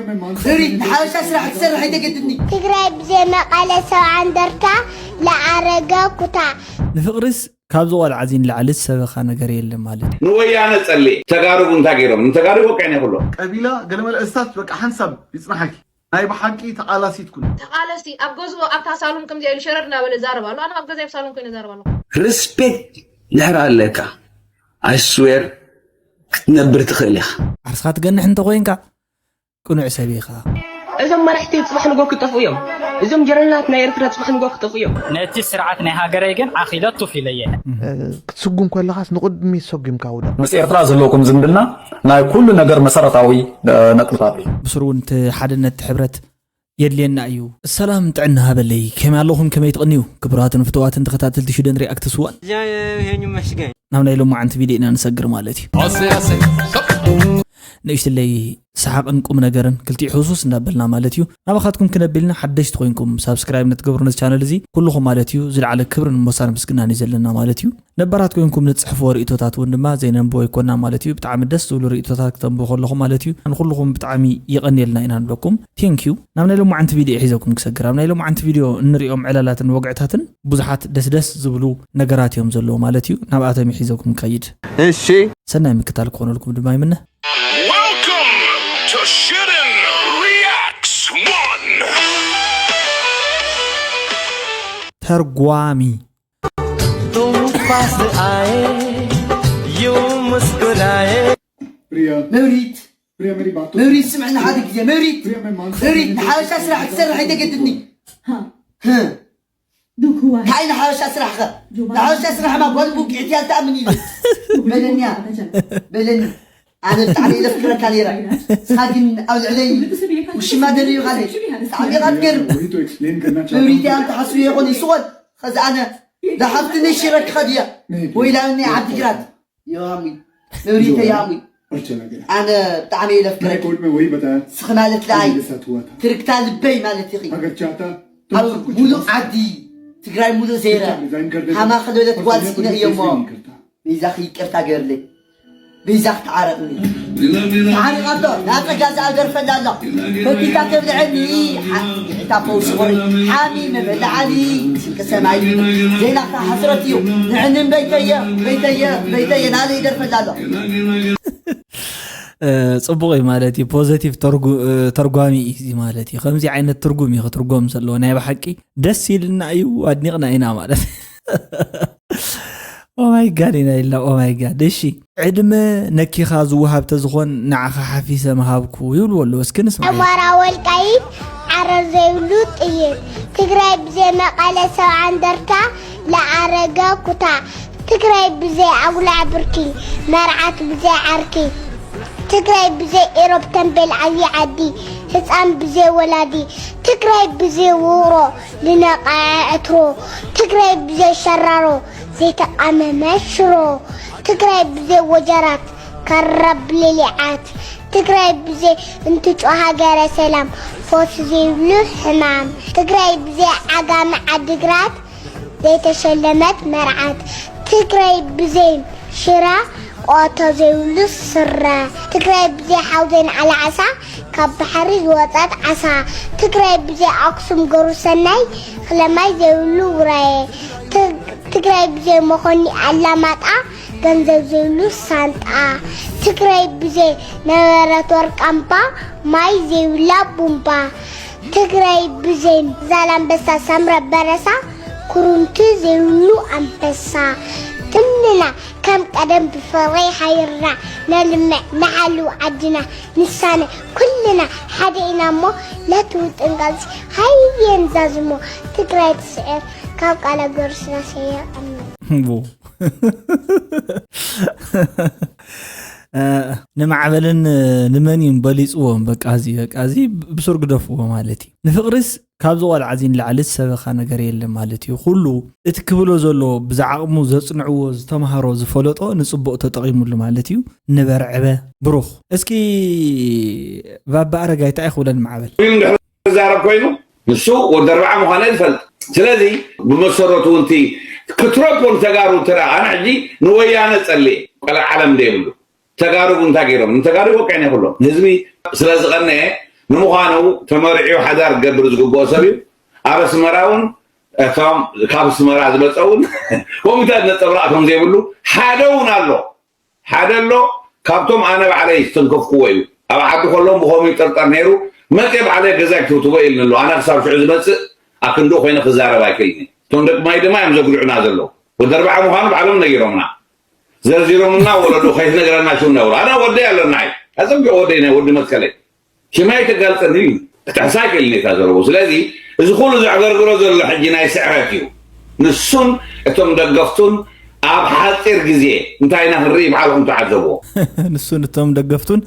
ሪት ንሓበሻ ስራሕ ትሰርሕ ኣይተገድድኒ። ትግራይ ብዘይ መቐለ ሰብዓ እንደርታ ለኣረገ ኩታ። ንፍቕርስ ካብዚ ቆልዓ እዚ ንላዕሊ ዝሰበኻ ነገር የለን ማለት እዩ። ንወያነ ጸልእ ተጋሩ እንታይ ገይሮም? ንተጋሩ ይወቅዕን የብሎ። ቀቢላ ገለመለ እስታት በቃ ሓንሳብ ይጽናሓኪ። ናይ ብሓቂ ተቓላሲት ኩኒ። ተቓለስቲ ኣብ ገዝኡ ኣብታ ሳሎን ከምዚኣ ኢሉ ሸረር እናበለ ዛረብ ኣሎ። ኣነ ኣብ ገዛይ ኣብ ሳሎን ኮይነ ዛረብ ኣለኹ። ሪስፔክት ድሕር ኣለካ። ኣይ ስዌር ክትነብር ትኽእል ኢኻ። ዓርስኻ ትገንሕ እንተኾይንካ ቅኑዕ ሰብ ኢኻ። እዞም መራሕቲ ጽባሕ ንጎ ክጠፍኡ እዮም። እዞም ጀነራላት ናይ ኤርትራ ጽባሕ ንጎ ክጠፍኡ እዮም። ነቲ ስርዓት ናይ ሃገረይ ግን ዓኺለ ቱፍ ኢለየ። ክትስጉም ከለኻስ ንቕድሚት ሰጒምካ ውደቕ። ምስ ኤርትራ ዘለኩም ዝምድና ናይ ኩሉ ነገር መሰረታዊ ነጥብታት እዩ። ብስሩ እውን እቲ ሓድነት፣ እቲ ሕብረት የድልየና እዩ። ሰላም ጥዕና ሃበለይ፣ ከመይ ኣለኹም? ከመይ ትቕንዩ? ክቡራትን ፍቱዋትን ተኸታተልቲ ሽደን ሪኣክት ስዋን፣ እግዚኣብሔር ይመስገን። ናብ ናይ ሎማዓንቲ ቪድዮ ኢና ንሰግር ማለት እዩ። ንእሽትለይ ሰሓቕን ቁም ነገርን ክልቲኡ ሕሱስ እንዳበልና ማለት እዩ። ናባኻትኩም ክነቢልና ሓደሽቲ ኮይንኩም ሳብስክራይብ ነትገብሩ ነዚ ቻነል እዚ ኩልኹም ማለት እዩ ዝለዓለ ክብርን ሞሳን ምስግናን እዩ ዘለና ማለት እዩ። ነባራት ኮይንኩም ንጽሕፍዎ ርእቶታት እውን ድማ ዘይነንብቦ ኣይኮና ማለት እዩ። ብጣዕሚ ደስ ዝብሉ ርእቶታት ክተንብቡ ከለኹም ማለት እዩ። ንኹልኹም ብጣዕሚ የቐንየልና ኢና ንብለኩም። ቴንክ ዩ። ናብ ናይ ሎማዓንቲ ቪድዮ ሒዘኩም ክሰግር። ኣብ ናይ ሎማዓንቲ ቪድዮ እንሪኦም ዕላላትን ወግዕታትን ብዙሓት ደስ ደስ ዝብሉ ነገራት እዮም ዘለዉ ማለት እዩ። ናብኣቶም እዩ ሒዘኩም ከይድ። እሺ። ሰናይ ምክታል ክኾነልኩም ድማ ይምነ። Welcome to Shooting Reacts One. ተርጓሚ። तुम पास आए यूं मुस्कुराए. ሪያ፣ መብሪት፣ ሪያ፣ መሪ ባቶ። መብሪት፣ ስምዕኒ ሓደ ግዜ። መብሪት፣ ሪያ፣ መሪ ማንሳ። መብሪት፣ ንሓበሻ ስራሕ ትሰርሕ ኣይተገድድኒ። ሃ። እንታይ ንሓበሻ ስራሕ ኸ? ንሓበሻ ስራሕ ማ ጓል ቡቅዕት እያ፣ ትኣምን ኢሉ። በለኒ እያ። በለኒ። ኣነ ብጣዕሚ እየ ዘፍቅረካ ነይረ። ንስኻ ግን ኣብ ልዕለይ ውሽማ ደሪብኻለይ። ብጣዕሚ ኢኻ ትገርም። መብሪት እያ፣ እንተሓስቡ ይኾን ይስቖል። ኸዚ ኣነ ዳሓፍትኒ ሽረ ክኸድ እየ። ወይ ላብኒ ዓዲግራት። ዮሃዊ፣ መብሪተ ዮሃዊ። ኣነ ብጣዕሚ እየ ለፍቅረኪ። ስኺ ማለት ለኣይ ትርግታ ልበይ ማለት ኢኺ። ኣብ ሙሉእ ዓዲ ትግራይ ሙሉእ ዘይረ ሃማ ክልለት ጓል ስኢነ እየ እሞ በይዛኺ ይቅርታ ገርለይ። በይዛኺ ተዓረቕኒ። ተዓሪቓቶ ናፀጋ ዝኣገርፈላ ኣሎ። ፈቲታ ተብልዐኒ። ዓ-፣ ዒታ ፈውሲ ኾይ ሓሚ መበላዓሊ ስንቂ ሰማይ እዩ። ዜናኻ ሓስረት እዩ። ንዕንን በይተየ፣ በይተየ፣ በይተየ ናለ ይደርፈላ ኣሎ። እ፣ ጽቡቕ እዩ ማለት እዩ። ፖዘቲቭ ተርጉ-፣ እ፣ ተርጓሚ እዩ እዚ ማለት እዩ። ከምዚ ዓይነት ትርጉም እዩ ክትርጎም ዘለዎ። ናይ ብሓቂ ደስ ኢልና እዩ፣ ኣድኒቕና ኢና ማለት። ኦማይ ጋድ ኢና ኢልና፣ ኦማይ ጋድ። እሺ፣ ዕድመ ነኪኻ ዝወሃብ ተዝኾን ንዓኻ ሓፊሰ ምሃብኩ ይብልዎ ኣለዉ። እስኪ ንስማዕ። ሑመራ ወልቃይት ዓረር ዘይብሉ ጥይት። ትግራይ ብዘይ መቐለ ሰብዓ እንደርታ ለኣረገ ኩታ። ትግራይ ብዘይ ኣጉላዕ ብርኪ መርዓት ብዘይ ዓርኪ። ትግራይ ብዘይ ኤሮፕ ተምቤን ዓብዪ ዓዲ ህፃን ብዘይ ወላዲ። ትግራይ ብዘይ ውቕሮ ልነቐዐ ዕትሮ። ትግራይ ብዘይ ሸራሮ ዘይተቓመመ ሽሮ። ትግራይ ብዘይ ወጀራት ከረብ ሌሊዓት። ትግራይ ብዘይ እንትጮ ሃገረ ሰላም ፈውሲ ዘይብሉ ሕማም። ትግራይ ብዘይ ዓጋመ ዓዲግራት ዘይተሸለመት መርዓት። ትግራይ ብዘይ ሽራ ቆቶ ዘይብሉ ስረ። ትግራይ ብዘይ ሓው ዘይንዓላ ዓሳ ካብ ባሕሪ ዝወፀት ዓሳ። ትግራይ ብዘይ ኣክሱም ገሩ ሰናይ ክለማይ ዘይብሉ ውራየ። ትግ-፣ ትግራይ ብዘይ መኾኒ ኣላማጣ ገንዘብ ዘይብሉ ሳንጣ። ትግራይ ብዘይ ነበረት ወርቃምባ ማይ ዘይብላ ቡምባ። ትግራይ ብዘይ ዛላምበሳ ሳምረ በረሳ ክሩምቲ ዘይብሉ ኣንበሳ። ትምንና ከም ቀደም ብፍቕሪ ሓይርና ነልምዕ ንሓሉ ዓድና ንሳነ ኩልና ሓደ ኢና እሞ ለትውጥን ቃልሲ ሃየን ዛዝሞ ትግራይ ትስዕር ካብ ቃለ ጎርስና ሰየር ኣሜን። ቡ። እ፣ ንማዕበልን፣ እ፣ ንመን እዩ በሊጽዎም? በቃ እዚ፣ በቃ እዚ ብሱር ግደፍዎ ማለት እዩ። ንፍቕሪስ ካብዚ ቆልዓ እዚ ንላዕሊ ዝሰበኻ ነገር የለን ማለት እዩ። ኩሉ እቲ ክብሎ ዘሎ ብዝዓቕሙ ዘጽንዕዎ፣ ዝተማሃሮ፣ ዝፈለጦ ንጽቡቕ ተጠቒሙሉ ማለት እዩ። ንበር ዕበ ብሩኽ። እስኪ ባባ ኣረጋይ እንታይ ክብለን ማዕበል? ኮይኑ እንድሕር ዝዛረብ ኮይኑ ንሱ ወዲ ኣርብዓ ምዃኑ ይፈልጥ። ስለዚ ብመሰረቱ እውን እቲ ክትረፎ ንተጋሩ ትረኣ፣ ኣነ ሕጂ ንወያነ ጸልእ ቆልዓ ዓለም ዘይብሉ ተጋሩ እንታይ ገይሮም? ንተጋሩ ይወቅዕን የብሎም። ንህዝቢ ስለ ዝቐነየ ንምዃኑ ተመሪዑ ሓዳር ክገብር ዝግብኦ ሰብ እዩ። ኣብ ኣስመራ እውን እቶም ካብ ኣስመራ ዝመፀ እውን ኮሚታት ነፀብራቕ ከም ዘይብሉ ሓደ እውን ኣሎ። ሓደ ኣሎ ካብቶም ኣነ ባዕለይ ዝተንከፍክዎ እዩ። ኣብ ዓዲ ከሎ ብኸምኡ ይጥርጠር ነይሩ። መፅየ ባዕለይ ገዛ ይትውትዎ ኢልኒ ኣሎ። ኣነ ክሳብ ሽዑ ዝመፅእ ኣክንድኡ ኮይነ ክዛረብ ኣይክእልን እየ። እቶም ደቂ ማይ ድማ እዮም ዘጉድዑና ዘለዉ። ወዲ ኣርባዓ ምዃኑ ባዕሎም ነጊሮምና። ዘርዚሮምና ወለዶ ከይትነግረና ሽው ነብሩ ኣነ ወደይ ኣለና። ኣፀቢቑ ወደይ ናይ ወዲ መትከለይ ሽማይ ተጋልፀኒ እዩ። ክትሕሳ ኣይክእልን እየ እታ ዘለዎ። ስለዚ እዚ ኩሉ ዘዕገርግሮ ዘሎ ሕጂ ናይ ስዕረት እዩ። ንሱን እቶም ደገፍቱን ኣብ ሓፂር ግዜ እንታይ ኢና ክንርኢ ባዕልኹም ተዓዘብዎ። ንሱን እቶም ደገፍቱን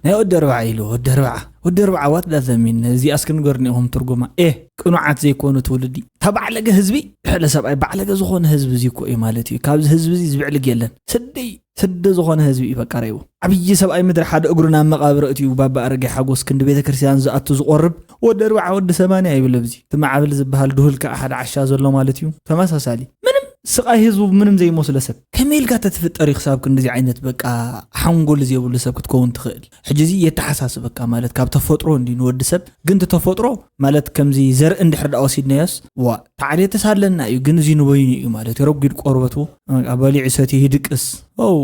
ናይ ወዲ ኣርባዓ ኢሉ ወዲ ኣርባዓ ወዲ ኣርባዓ ዋት ዳዘሚን እዚኣስ ክንገርኒ ኢኹም ትርጉማ ኤ ቅኑዓት ዘይኮኑ ትውልዲ ተባዕለገ ህዝቢ ሕለ ሰብኣይ ባዕለገ ዝኾነ ህዝቢ እዚ እኮ እዩ ማለት እዩ። ካብዚ ህዝቢ እዚ ዝብዕልግ የለን። ስደይ ስደ ዝኾነ ህዝቢ እዩ በቃ ረይዎ። ዓብዪ ሰብኣይ ምድሪ ሓደ እግሩ ናብ መቓብር እትዩ ባባ ኣረጋይ ሓጎስ ክንዲ ቤተ ክርስቲያን ዝኣቱ ዝቆርብ ወዲ ኣርባዓ ወዲ ሰማንያ ይብል ኣብዚ እቲ ማዕብል ዝበሃል ድሁል ከዓ ሓደ ዓሻ ዘሎ ማለት እዩ። ተመሳሳሊ ምንም ስቓይ ህዝቡ ምንም ዘይመስሎ ሰብ ከመይ ኢልካ ተትፍጠር እዩ ክሳብ ክንድዚ ዓይነት በቃ ሓንጎል ዘይብሉ ሰብ ክትከውን ትኽእል። ሕጂ እዚ የተሓሳስበካ ማለት ካብ ተፈጥሮ እንዲ ንወዲ ሰብ ግን እቲ ተፈጥሮ ማለት ከምዚ ዘርኢ እንድሕር ዳ ወሲድናዮስ ዋ ታዕሌትስ ኣለና እዩ ግን እዚ ንበይኑ እዩ ማለት ረጒድ ቆርበቱ በሊዑ ሰትዩ ይድቅስ። Oh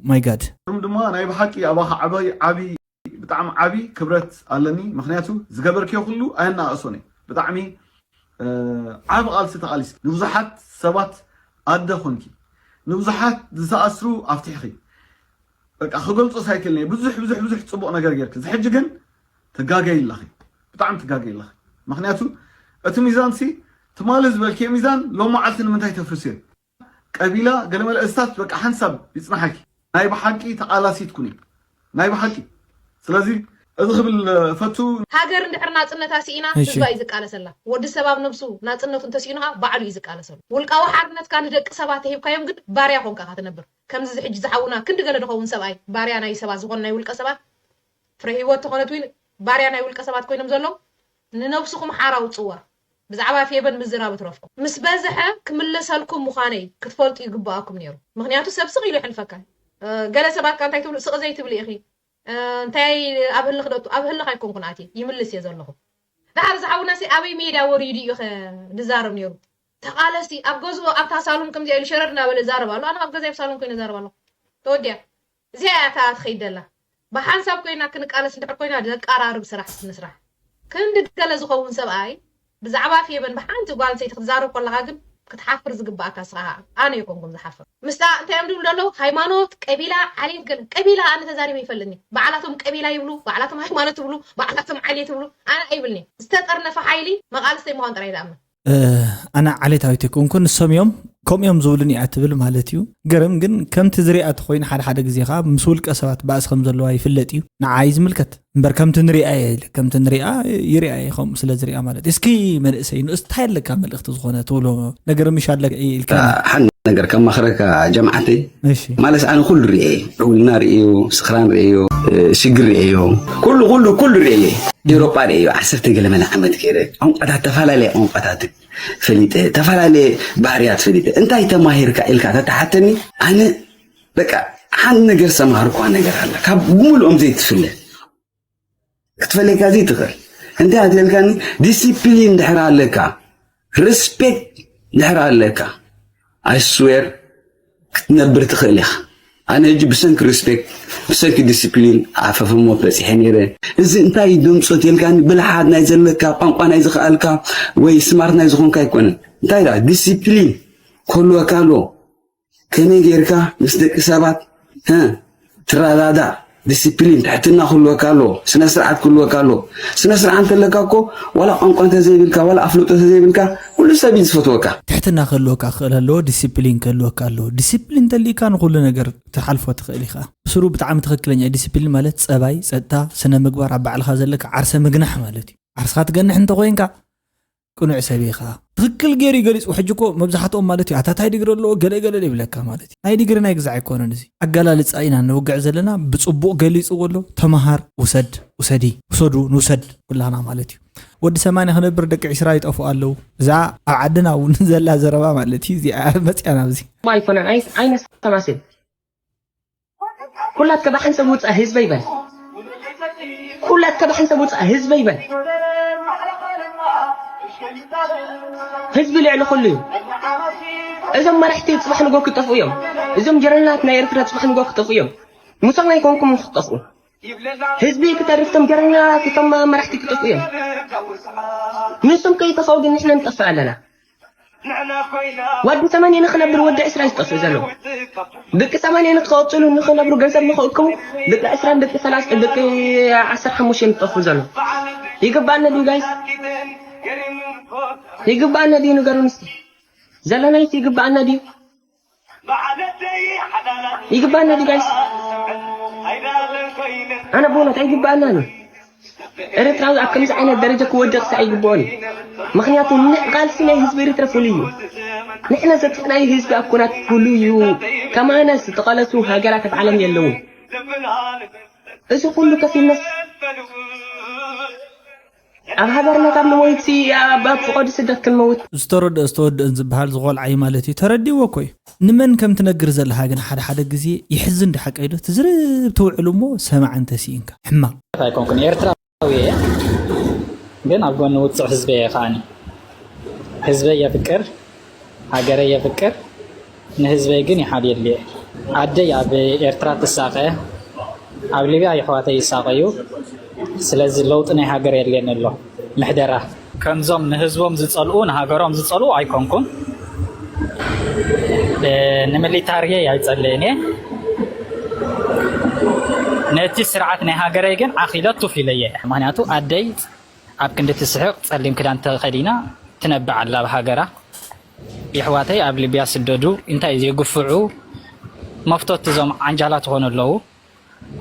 my God። ም ድማ ናይ ብሓቂ ኣባኻ ዓባይ ዓቢ ብጣዕሚ ዓቢ ክብረት ኣለኒ። ምክንያቱ ዝገበርክዮ ኩሉ ኣየናእሶን እየ። ብጣዕሚ ዓቢ ቃልሲ ተቃሊስኪ፣ ንብዙሓት ሰባት ኣደ ኮንኪ፣ ንብዙሓት ዝተኣስሩ ኣፍቲሕኺ። በቃ ክገልጾስ ኣይክእልን እየ። ብዙሕ ብዙሕ ብዙሕ ጽቡቕ ነገር ጌርኪ። እዚ ሕጂ ግን ትጋገይ ኣለኺ፣ ብጣዕሚ ትጋገይ ኣለኺ። ምክንያቱ እቲ ሚዛንሲ ትማሊ ዝበልክዮ ሚዛን ሎም መዓልቲ ንምንታይ ተፍርስዮ? ቀቢላ ገለመለ እስታት በቃ ሓንሳብ ይጽናሓኪ። ናይ ብሓቂ ተቓላሲት ኩኒ ናይ ብሓቂ። ስለዚ እዚ ክብል ፈቱ። ሃገር እንድሕር ናጽነታ ስኢና እሺ። ህዝባ እዩ ዝቃለሰላ። ወዲ ሰብ ኣብ ነብሱ ናጽነቱ እንተስኢኑ ኸዓ ባዕሉ እዩ ዝቃለሰሉ። ውልቃዊ ሓርነትካ ንደቂ ሰባት ተሂብካዮም ግን ባርያ ኮንካ ኢኻ ትነብር። ከምዚ እዚ ሕጂ ዝሓውና ክንዲ ገለ ድኸውን ሰብኣይ ባርያ ናይ ሰባት ዝኾኑ ናይ ውልቀ ሰባት ፍረ ህይወት ተኾነት ዊን ባርያ ናይ ውልቀ ሰባት ኮይኖም ዘለዉ ንነብስኹም ሓር ኣውጽዋ። ብዛዕባ ፌበን ምዝራብ እትረፍኩም ምስ በዝሐ ክምለሰልኩም ምዃነይ ክትፈልጡ ይግብኣኩም ነይሩ። ምኽንያቱ ሰብ ስቕ ኢሉ ይሕልፈካ። ገለ ሰባት ከ እንታይ ትብሉ ስቕ ዘይትብሊ ኢኺ እንታይ ኣብ ህልኽ ደቱ ኣብ ህልኽ ኣይኮንኩን ኣትየ ይምልስ እየ ዘለኹ። ደሓር ዝሓውናሲ ኣበይ ሜድያ ወሪዱ እዩ ኸ ዝዛረብ ነይሩ? ተቓለሲ ኣብ ገዝኡ ኣብታ ሳሎን ከምዚኣ ኢሉ ሸረር እናበለ ዛረብ ኣሎ። ኣነ ኣብ ገዛይ ኣብ ሳሎን ኮይነ ዛረብ ኣለኹ። ተወዲያ እዚኣ እያ እታ ትኸይድ ዘላ። ብሓንሳብ ኮይና ክንቃለስ እንድሕር ኮይና ዘቃራርብ ስራሕ ንስራሕ። ክንዲ ገለ ዝኸውን ሰብኣይ ብዛዕባ ፌበን ብሓንቲ ጓል ኣንስተይቲ ክትዛረብ ከለኻ ግን ክትሓፍር ዝግብኣካ ንስኻ ኢኻ። ኣነ ኣይኮንኩን ዝሓፍር። ምስታ እንታይ እዮም ዝብሉ ዘለዉ ሃይማኖት፣ ቀቢላ፣ ዓሌት ገለ። ቀቢላ ኣነ ተዛሪበ ኣይፈልጥን እየ። ባዕላቶም ቀቢላ ይብሉ፣ ባዕላቶም ሃይማኖት ይብሉ፣ ባዕላቶም ዓሌት ይብሉ። ኣነ ኣይብልን እየ። ዝተጠርነፈ ሓይሊ መቓልስተይ ምዃኑ ጥራይ እየ ዝኣምን። ኣነ ዓሌታዊት ኣይኮንኩን ንሶም እዮም ከምኡ እዮም ዝብሉኒ እያ ትብል ማለት እዩ። ገርም ግን ከምቲ ዝሪኣ ተኮይኑ ሓደ ሓደ ግዜ ከዓ ምስ ውልቀ ሰባት ባእሲ ከም ዘለዋ ይፍለጥ እዩ። ንዓ እዩ ዝምልከት እምበር ከምቲ ንሪኣ እየ ኢለ ከምቲ ንሪኣ ይሪኣ እየ ከምኡ ስለ ዝሪኣ ማለት እዩ። እስኪ መንእሰይ ንእስ እንታይ ኣለካ መልእኽቲ ዝኾነ ትብሎ ነገር ምሽ ኣለካ ኢልካ ሓደ ነገር ከማኽረካ ጀምዓተይ እሺ ማለት ኣነ ኩሉ ርእየ ዕውልና ርእዮ ስኽራን ርእዮ ሽግር ርእዮ ኩሉ ኩሉ ኩሉ ርእየ ኤውሮጳ ርእዮ ዓሰርተ ገለ መለ ዓመት ገይረ ቋንቋታት ተፈላለየ ቋንቋታት ፈሊጠ ተፈላለየ ባህርያት ፈሊጠ እንታይ ተማሂርካ ኢልካ ተተሓተኒ ኣነ በቃ ሓንቲ ነገር ዝተማሃርኳ ነገር ኣላ ካብ ብምልኦም ዘይትፍለ ክትፈለየካ ዘይትኽእል እንታይ ኣትልካኒ ዲሲፕሊን ድሕር ኣለካ ሪስፔክት ድሕር ኣለካ I swear ክትነብር ትኽእል ኢኻ ኣነ ሕጂ ብሰንኪ ሪስፔክት ብሰንኪ ዲሲፕሊን ዓፈፈሞ በፂሐ ነይረ እዚ እንታይ ደምፆ ትልካኒ ብልሓት ናይ ዘለካ ቋንቋ ናይ ዝኽኣልካ ወይ ስማርት ናይ ዝኾንካ ኣይኮነን እንታይ ዳ ዲሲፕሊን ክህልወካ ኣለዎ ከመይ ጌርካ ምስ ደቂ ሰባት ትረዳዳእ ዲሲፕሊን ትሕትና ክህልወካ ኣለዎ ስነ ስርዓት ክህልወካ ኣለዎ ስነ ስርዓት እንተለካ እኮ ዋላ ቋንቋ እንተዘይብልካ ዋላ ኣፍልጦ እንተዘይብልካ ኩሉ ሰብ እዩ ዝፈትወካ ትሕትና ክህልወካ ክኽእል ኣለዎ ዲሲፕሊን ክህልወካ ኣለዎ ዲሲፕሊን እንተሊካ ንኩሉ ነገር ትሓልፎ ትኽእል ኢኻ ብስሩ ብጣዕሚ ትኽክለኛ ዲሲፕሊን ማለት ፀባይ ፀጥታ ስነ ምግባር ኣብ ባዕልኻ ዘለካ ዓርሰ ምግናሕ ማለት እዩ ዓርስኻ ትገንሕ እንተኮይንካ ቅኑዕ ሰብ ኢኻ ትኽክል ገይሩ ይገሊፁ ሕጂ እኮ መብዛሕትኦም ማለት እዩ ኣታ ታይ ዲግሪ ኣለዎ ገለ ገለ ይብለካ ማለት እዩ ናይ ዲግሪ ናይ ግዛዕ ኣይኮነን እዚ ኣገላልፃ ኢና ንውግዕ ዘለና ብፅቡቕ ገሊፅዎ ኣሎ ተምሃር ውሰድ ውሰዲ ውሰዱ ንውሰድ ኩላና ማለት እዩ ወዲ ሰማንያ ክነብር ደቂ ዒስራ ይጠፍኡ ኣለዉ እዛ ኣብ ዓድና እውን ዘላ ዘረባ ማለት እዩ እዚኣ መፅያ ናብዚ ኣይኮነን ኣይነስተማስል ኩላትከ ብሓንሳብ ውፃእ ህዝበይ በል ኩላ ተባሕን ሰብ ውፃእ ህዝበይ በል። ህዝቢ ልዕሊ ኩሉ እዩ። እዞም መራሕቲ ፅባሕ ንጎ ክጠፍኡ እዮም። እዞም ጀረናት ናይ ኤርትራ ፅባሕ ንጎ ክጠፍኡ እዮም። ምሶም ኣይኮንኩም ክትጠፍኡ። ህዝቢ ክተርፍ፣ እቶም ጀረናት፣ እቶም መራሕቲ ክጠፍኡ እዮም። ንሶም ከይጠፍኡ ግን ንሕና ንጠፍእ ኣለና። ወዲ ሰማንያ ንኽነብር ወዲ ዕስራ እዩ ዝጠፍእ ዘሎ። ደቂ ሰማንያ ንክቕፅሉ ንኽነብሩ ገንዘብ ንኽእክቡ ደቂ ዕስራን ደቂ ሰላሳ ደቂ ዓሰርተ ሓሙሽተ እዮም ዝጠፍኡ ዘሎ። ይግባኣና ድዩ ጋይስ? ይግባኣና ድዩ ንገሩን እስኪ? ዘለናይስ ይግባኣና ድዩ? ይግባና ድዩ ጋይስ? ኣነ ብእውነት ኣይግባና ነው። ኤርትራዊ ኣብ ከምዚ ዓይነት ደረጃ ክወድቕ ሳ ኣይግብኦን እዩ። ምክንያቱ ን- ቃልሲ ናይ ህዝቢ ኤርትራ ፍሉይ እዩ። ንሕና ዘጥፍእናዮ ህዝቢ ኣብ ኩናት ፍሉይ እዩ። ከማና ዝተቐለሱ ሃገራት ኣብ ዓለም የለውን። እዚ ኩሉ ከፊልናስ ኣብ ሃገርና ካብ ንሞይት ኣብ ኣብ ፍቐዱ ስደት ክንመውት ዝተረድኦ ዝተወድኦን ዝበሃል ዝቖልዓ እዩ ማለት እዩ። ተረዲእዎ እኮ እዩ። ንመን ከም ትነግር ዘለኻ ግን ሓደ ሓደ ግዜ ይሕዝን ዶ ሓቀይ ዶ ትዝርብ ትውዕል እሞ ሰማዕ እንተስኢንካ ሕማቕ። ኣይኮንኩን ኤርትራዊ እየ፣ ግን ኣብ ጎኒ ውጹዕ ህዝበይ እየ ከዓኒ። ህዝበይ የፍቅር፣ ሃገረይ የፍቅር፣ ንህዝበይ ግን ይሓልየሉ እየ። ኣደይ ኣብ ኤርትራ ትሳቐ፣ ኣብ ሊብያ የሕዋተይ ይሳቐዩ። ስለዚ ለውጢ ናይ ሃገር የድልየኒ ኣሎ። ምሕደራ። ከምዞም ንህዝቦም ዝጸልኡ ንሃገሮም ዝጸልኡ ኣይኮንኩን። እ፣ ንምሊታርየይ ኣይጸልእን እየ። ነቲ ስርዓት ናይ ሃገረይ ግን ዓኺለ ቱፍ ኢለየ። ምኽንያቱ ኣደይ ኣብ ክንዲ ትስሕቕ ጸሊም ክዳን ተኸዲና ትነብዕ ኣላ ኣብ ሃገራ። የሕዋተይ ኣብ ሊብያ ስደዱ እንታይ እዩ የግፍዑ መፍቶት እዞም ዓንጃላት ዝኾኑ ኣለዉ።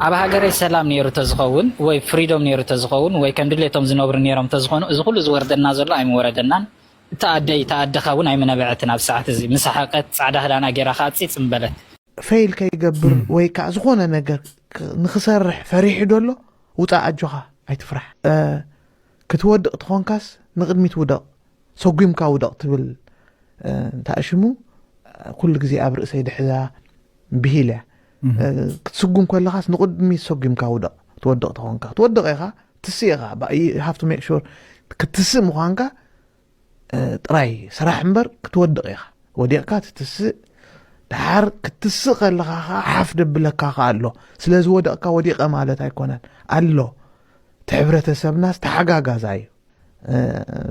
ኣብ ሃገረይ ሰላም ነይሩ ተዝኸውን ወይ ፍሪዶም ነይሩ ተዝኸውን ወይ ከም ድሌቶም ዝነብሩ ነይሮም ተዝኾኑ እዚ ኩሉ ዝወርደና ዘሎ ኣይምወረደናን። እታ ኣደይ እታ ኣደኻ እውን ኣይምነበዐትን ኣብ ሰዓት እዚ ምስ ሓቀት ጻዕዳ ክዳና ገይራ ከዓ ጺጽ ምበለት። ፌይል ከይገብር ወይ ከዓ ዝኾነ ነገር ክ- ንክሰርሕ ፈሪሑ ደሎ ውፃእ ኣጆኻ ኣይትፍራሕ። እ፣ ክትወድቕ ትኾንካስ ንቕድሚት ውደቕ፣ ሰጒምካ ውደቕ ትብል እ፣ እንታ ሽሙ ኩሉ ግዜ ኣብ ርእሰይ ድሕዛ ብሂል እያ። እ፣ ክትስጉም ከለኻስ ንቕድሚት ሰጒምካ ውደቕ። ትወድቕ ተኾንካ ክትወድቕ ኢኻ፣ ትስእ ኢኻ። ባ- you have to make sure ክትስእ ምዃንካ እ፣ ጥራይ ስራሕ እምበር ክትወድቕ ኢኻ። ወዲቕካ ትትስእ፣ ደሓር ክትስእ ከለኻ ኸዓ ሓፍ ደብለካ ኸዓ ኣሎ። ስለ ዝወደቕካ ወዲቐ ማለት ኣይኮነን። ኣሎ። እቲ ሕብረተሰብናስ ተሓጋጋዛይ እዩ። እ፣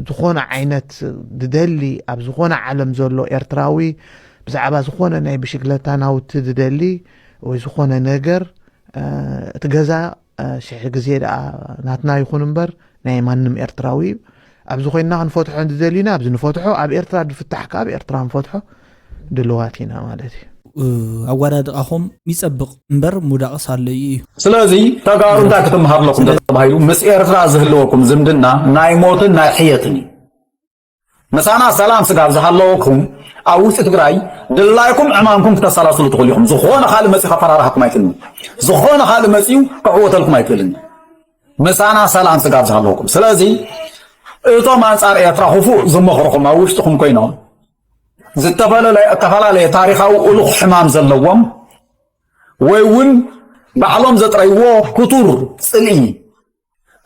ዝኾነ ዓይነት ዝደሊ፣ ኣብ ዝኾነ ዓለም ዘሎ ኤርትራዊ ብዛዕባ ዝኾነ ናይ ብሽግለታ ናውቲ ዝደሊ ወይ ዝኾነ ነገር፣ እ፣ እቲ ገዛ እ፣ ሽሕ ግዜ ደኣ ናትና ይኹን እምበር ናይ ማንም ኤርትራዊ እዩ። ኣብዚ ኮይንና ክንፈትሖ እንተደሊና ኣብዚ ንፈትሖ፣ ኣብ ኤርትራ ዝፍታሕ ከኣ ኣብ ኤርትራ ክንፈትሖ ድልዋት ኢና ማለት እዩ። እ፣ ኣወዳድቓኹም ይጸብቕ እምበር ምውዳቕስ ኣሎ እዩ እዩ። ስለዚ ተጋሩ እንታይ ክትምሃር ኣለኩም ተባሂሉ ምስ ኤርትራ ዝህልወኩም ዝምድና ናይ ሞትን ናይ ሕየትን እዩ። ምሳና ሰላም ስጋብ ዝሃለወኩም ኣብ ውሽጢ ትግራይ ድላይኩም ዕማምኩም ክተሰላስሉ ትኽእሉ ኢኹም። ዝኾነ ካልእ መፂኡ ከፈራርሃኩም ኣይክእልን። ዝኾነ ካልእ መፂኡ ክዕወተልኩም ኣይክእልን። ምሳና ሰላም ስጋብ ዝሃለወኩም። ስለዚ እቶም ኣንፃር ኤርትራ ክፉእ ዝመኽርኹም ኣብ ውሽጥኹም ኮይኖም ዝተፈላለየ ታሪኻዊ እሉኽ ሕማም ዘለዎም ወይ እውን ባዕሎም ዘጥረይዎ ክቱር ፅልኢ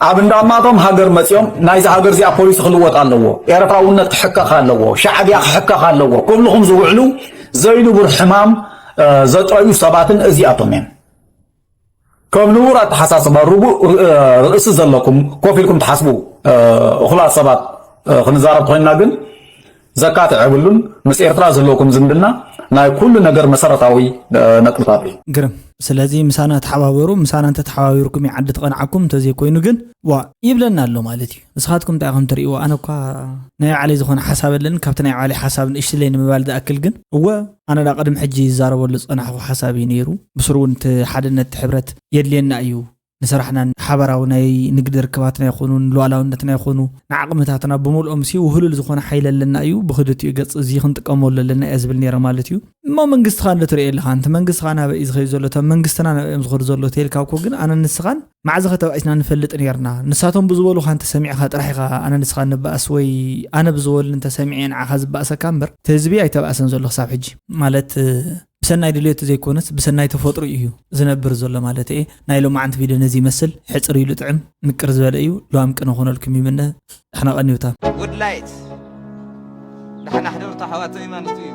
ኣብ እንዳማቶም ሃገር መፂኦም ናይዚ ሃገር እዚኣ ፖሊሲ ክልወጥ ኣለዎ፣ ኤርትራውነት ክሕከኽ ኣለዎ፣ ሻዕብያ ክሕከኽ ኣለዎ ክብልኹም ዝውዕሉ ዘይንቡር ሕማም ዘጥረዩ ሰባትን እዚኣቶም እዮም። ከም ንቡር ኣተሓሳስባ ርቡእ ርእሲ ዘለኩም ኮፍ ኢልኩም ትሓስቡ እኹላት ሰባት ክንዛረብ ተኮይንና ግን ዘካትዕ የብሉን። ምስ ኤርትራ ዘለኩም ዝምድና ናይ ኩሉ ነገር መሰረታዊ ነጥብታት እዩ። ግርም። ስለዚ ምሳና ተሓባበሩ። ምሳና እንተተሓባቢርኩም እዩ ዓዲ ትቐንዓኩም፣ እንተዘይኮይኑ ግን ዋ ይብለና ኣሎ ማለት እዩ። ንስኻትኩም እንታይ ኢኹም ትርእይዎ? ኣነ እኳ ናይ ባዕለይ ዝኾነ ሓሳብ ኣለኒ። ካብቲ ናይ ባዕለይ ሓሳብ ንእሽትለይ ንምባል ዝኣክል ግን እወ ኣነ ዳ ቅድሚ ሕጂ ይዛረበሉ ዝጸናሕኩ ሓሳብ እዩ ነይሩ። ብስሩ እውን እቲ ሓድነት፣ እቲ ሕብረት የድልየና እዩ። ንስራሕናን ሓበራዊ ናይ ንግዲ ርክባትና ይኹኑ ንሉዓላውነትና ይኹኑ ንዓቕምታትና ብምልኦም ሲ ውህሉል ዝኾነ ሓይሊ ኣለና እዩ። ብክልቲኡ ገፅ እዚ ክንጥቀመሉ ኣለና እየ ዝብል ነይረ ማለት እዩ። እሞ መንግስትኻ እንዶ ትርእዮ ኣለኻ? እንተ መንግስትኻ ናበይ እዩ ዝኸይድ ዘሎ? እቶም መንግስትና ናበይ እዮም ዝኸዱ ዘሎ? ተይልካ እኮ ግን ኣነ ንስኻን ማዕዘኸ ተባኢስና ንፈልጥ ነይርና። ንሳቶም ብዝበሉኻ እንተሰሚዕኻ ጥራሕ ኢኻ ኣነ ንስኻ ንበኣስ ወይ ኣነ ብዝበሉኒ እንተሰሚዐ ንዓኻ ዝበኣሰካ እምበር እቲ ህዝቢ ኣይተባእሰን ዘሎ ክሳብ ሕጂ። ማለት ብሰናይ ድልየቱ ዘይኮነስ ብሰናይ ተፈጥሮ እዩ ዝነብር ዘሎ ማለት እየ። ናይ ሎማዓንቲ ቪድዮ ነዚ ይመስል። ሕፅር ኢሉ ጥዕም ምቅር ዝበለ እዩ። ለዋም ቅነ ኮነልኩም ይምነ። ሕና ቀኒውታ። Good light ንሓና ሕደርቶ ኣሕዋተይ ማለት እዩ።